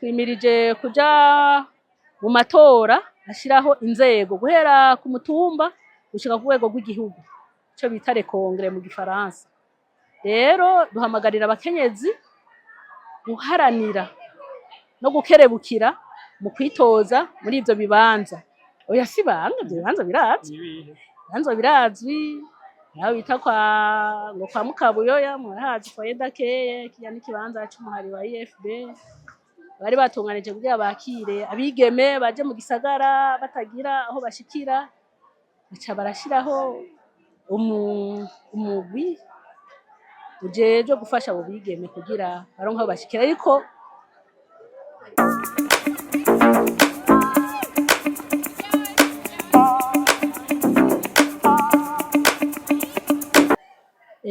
Twimirije kuja mu matora ashiraho inzego guhera ku mutumba gushika ku rwego rw'igihugu, ico bita le congrès mu gifaransa. Rero duhamagarira abakenyezi guharanira no gukerebukira mu kwitoza muri ivyo bibanza. Oya, si banga, ivyo bibanza birazwi. Ibibanza birazwi, aho bita kwa ngo kwa Mukabuyoya, murahazi, foyer d'accueil. Kirya n'ikibanza c'umuhari wa IFB bari batunganije kugira bakire abigeme baje mu gisagara batagira aho bashikira, baca barashiraho umugwi ujejwe gufasha abo bigeme kugira baronke aho bashikira, ariko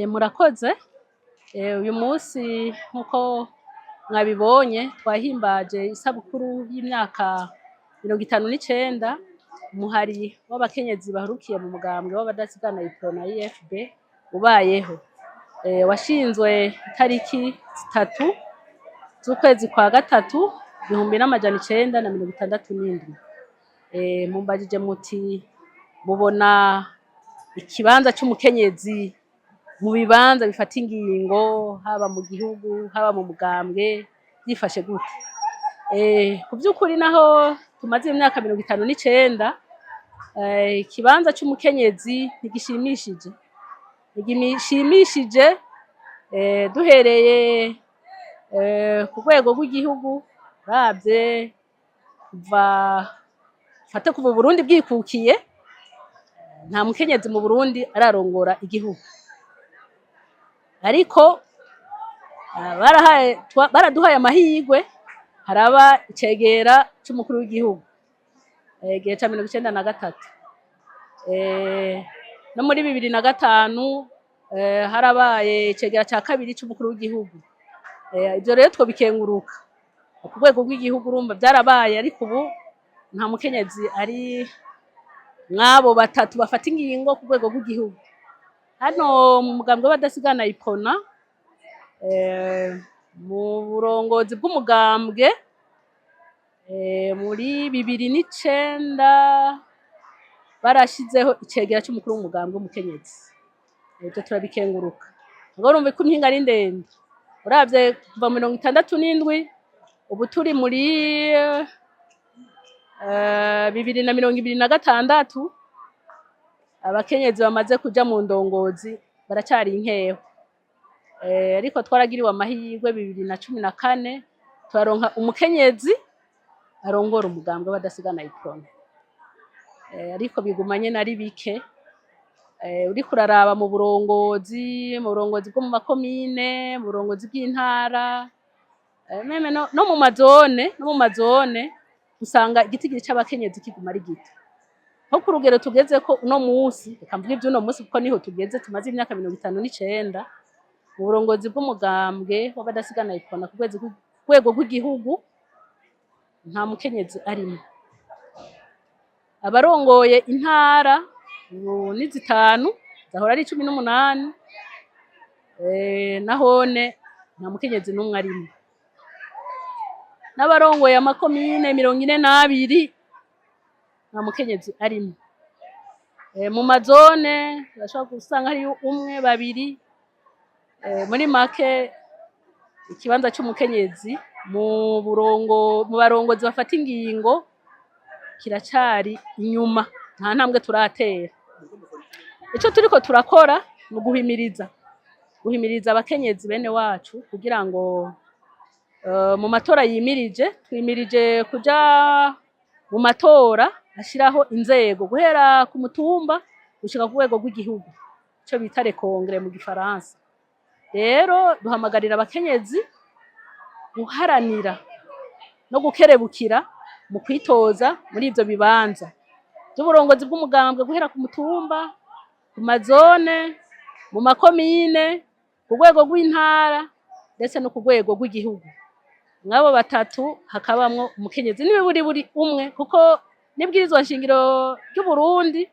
murakoze. Uyu munsi, nk'uko mwabibonye, twahimbaje isabukuru y'imyaka 59 umuhari w'abakenyezi bahurukiye mu mugambwe w'abadasigana Uprona IFB ubayeho. Washinzwe itariki 3 z'ukwezi kwa gatatu 1967. Mumbajije muti: "Mubona ikibanza c'umukenyezi mu bibanza bifata ingingo, haba mu gihugu, haba mu mugambwe, byifashe gute?" Ku by'ukuri, naho tumaze imyaka 59, ikibanza c'umukenyezi ntigishimishije, ntigishimishije. Duhereye ku rwego rw'igihugu, uravye kuva, fate kuva Burundi bwikukiye, nta mukenyezi mu Burundi ararongora igihugu, ariko baraduhaye amahirwe haraba icegera c'umukuru w'igihugu igihe ca 93. No muri 2005 harabaye icegera ca kabiri c'umukuru w'igihugu. Ivyo rero twobikenguruka ku rwego rw'igihugu, urumva vyarabaye, ariko ubu nta mukenyezi ari mw'abo batatu bafata ingingo ku rwego rw'igihugu. Hano mu mugambwe w'abadasigana Uprona, mu burongozi bw'umugambwe, muri 2009 barashizeho icegera c'umukuru w'umugambwe w'umukenyezi. Ivyo turabikenguruka. Ubwo urumva ko impinga ari ndende. Uravye kuva 67, ubu turi muri 2026, abakenyezi bamaze kuja mu ndongozi baracari inkeho. Ariko twaragiriwe amahirwe 2014 turaronka umukenyezi arongora umugambwe w'abadasigana Uprona. Ariko bigumanye nari bike. Uriko uraraba mu burongozi bwo mu makomine, mu burongozi bw'intara, même no mu mazone usanga igitigiri c'abakenyezi kiguma ari gito. Nko ku rugero tugezeko uno musi, reka mvuge ivy'uno musi kuko niho tugeze, tumaze imyaka 59 mu burongozi bw'umugambwe w'abadasigana Uprona, ku rwego rw'igihugu nta mukenyezi arimwo. Abarongoye intara ubu ni zitanu, zahora ari 18, nahone nta mukenyezi n'umwe arimwo. N'abarongoye amakomine 42 nta mukenyezi arimwo. Mu mazone urashobora gusanga hariyo umwe, babiri. Muri make, ikibanza c'umukenyezi mu barongozi bafata ingingo kiracari inyuma, nta ntambwe turatera. Ico turiko turakora ni uguhimiriza abakenyezi bene wacu kugira ngo mu matora yimirije, twimirije kuja mu matora ashiraho inzego guhera ku mutumba gushika ku rwego rw'igihugu, ico bita le congrès mu gifaransa. Rero duhamagarira abakenyezi guharanira no gukerebukira mu kwitoza muri ivyo bibanza vy'uburongozi bw'umugambwe guhera ku mutumba, ku mazone, mu makomine, ku rwego rw'intara, ndetse no ku rwego rw'igihugu. Mw'abo batatu hakabamwo umukenyezi niburi buri umwe, kuko n'ibwirizwa nshingiro ry'Uburundi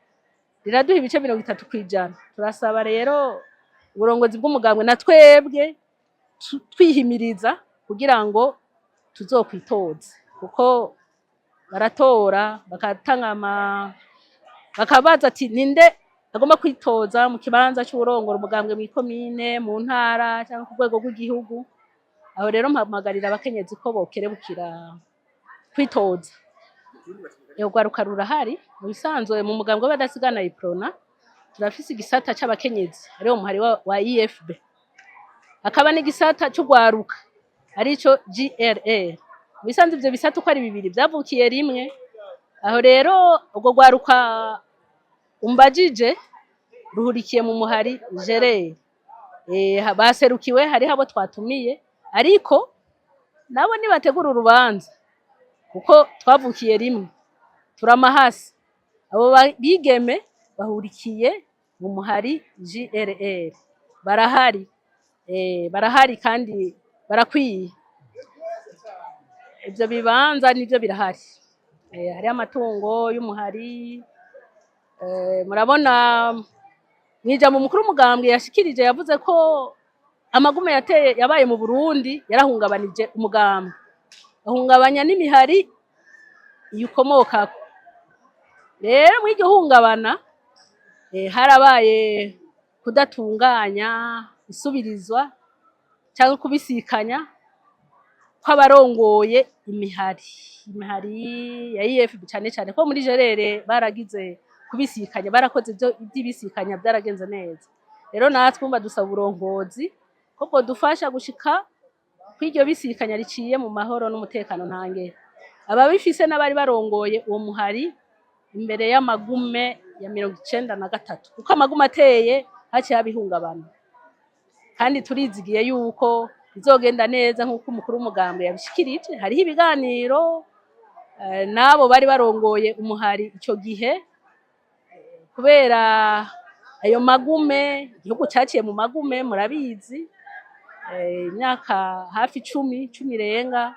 riraduha ibice 30%. Turasaba rero uburongozi bw'umugambwe na twebwe twihimiriza kugira ngo tuzokwitoza, kuko baratora bakatanga ama bakabaza ati: "Ninde agomba kwitoza mu kibanza c'uwurongora umugambwe mw'ikomine, mu ntara cyangwa ku rwego rw'igihugu?" Aho rero mpamagarira abakenyezi ko bokerebukira kwitoza. Urwaruka rurahari. Mu bisanzwe mu mugambwe w'abadasigana Uprona turafise igisata c'abakenyezi, ariwo muhari wa IFB, hakaba n'igisata c'urwaruka, arico GRR. Mu bisanzwe ivyo bisata uko ari bibiri vyavukiye rimwe. Aho rero urwo rwaruka umbajije ruhurikiye mu muhari GRR. Baserukiwe, hariho abo twatumiye, ariko nabo nibategura urubanza, kuko twavukiye rimwe, turamahasi. Abo bigeme bahurikiye mu muhari GRR barahari, barahari kandi barakwiye. Ivyo bibanza nivyo birahari. Hariho amatungo y'umuhari. Murabona mw'ijambo umukuru w'umugambwe yashikirije, yavuze ko amagume yateye yabaye mu Burundi yarahungabanije umugambwe, ahungabanya n'imihari iwukomokako. Rero mw'iryo hungabana harabaye kudatunganya isubirizwa cyangwa kubisikanya kw'abarongoye imihari ya IFB cyane cyane ko muri GRR baragize kubisikanya, barakoze ibyo iby'ibisikanya, byaragenze neza. Rero natwe umva dusaba uburongozi ko bwodufasha gushika kw'iryo bisikanya riciye mu mahoro n'umutekano ntangere. Ababifise n'abari barongoye uwo muhari imbere y'amagume ya 93, kuko amagume ateye haciye haba ihungabana, kandi turizigiye yuko bizogenda neza nk'uko umukuru w'umugambwe yabishikirije. Hariho ibiganiro n'abo bari barongoye umuhari ico gihe. Kubera ayo magume, igihugu caciye mu magume, murabizi, imyaka hafi 10, 10 irenga.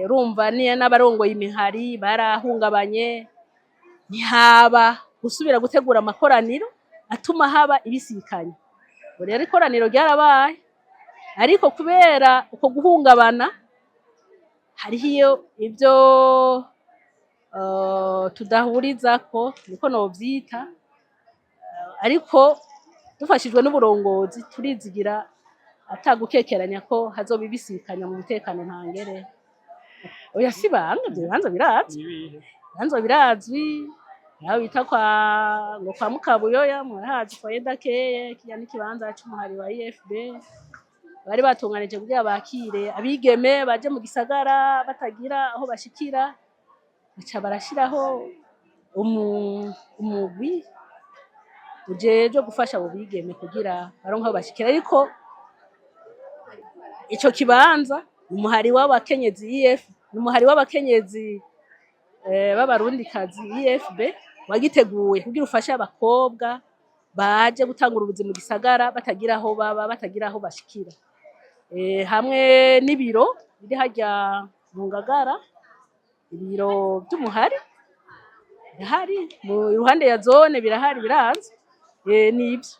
Urumva niyo n'abarongoye imihari barahungabanye, ntihaba gusubira gutegura amakoraniro atuma haba ibisikanya. Ubu rero ikoraniro ryarabaye, ariko kubera uko guhungabana hariho iyo ibyo tudahurizako, niko novyita. Ariko dufashijwe n'uburongozi turizigira atagukekeranya ko hazoba ibisikanya mu mutekano ntangere. Oya, si banga, ivyo bibanza birazwi. Ibibanza birazwi, aho bita kwa ngo kwa Mukabuyoya, murahazi, foyer d'accueil. Kirya n'ikibanza c'umuhari wa IFB bari batunganije kugira bakire abigeme baje mu gisagara batagira aho bashikira, baca barashiraho umugwi ujejwe gufasha abo bigeme kugira baronke aho bashikira. Ariko ico kibanza umuhari w'abakenyezi IF, umuhari w'abakenyezi b'abarundikazi IFB wagiteguye kugira ufashe abakobwa baje gutangura ubuzi mu gisagara batagira aho baba, batagira aho bashikira, hamwe n'ibiro biri harya mu Ngagara. Ibiro vy'umuhari birahari mu iruhande ya zone, birahari, birazwi, nivyo.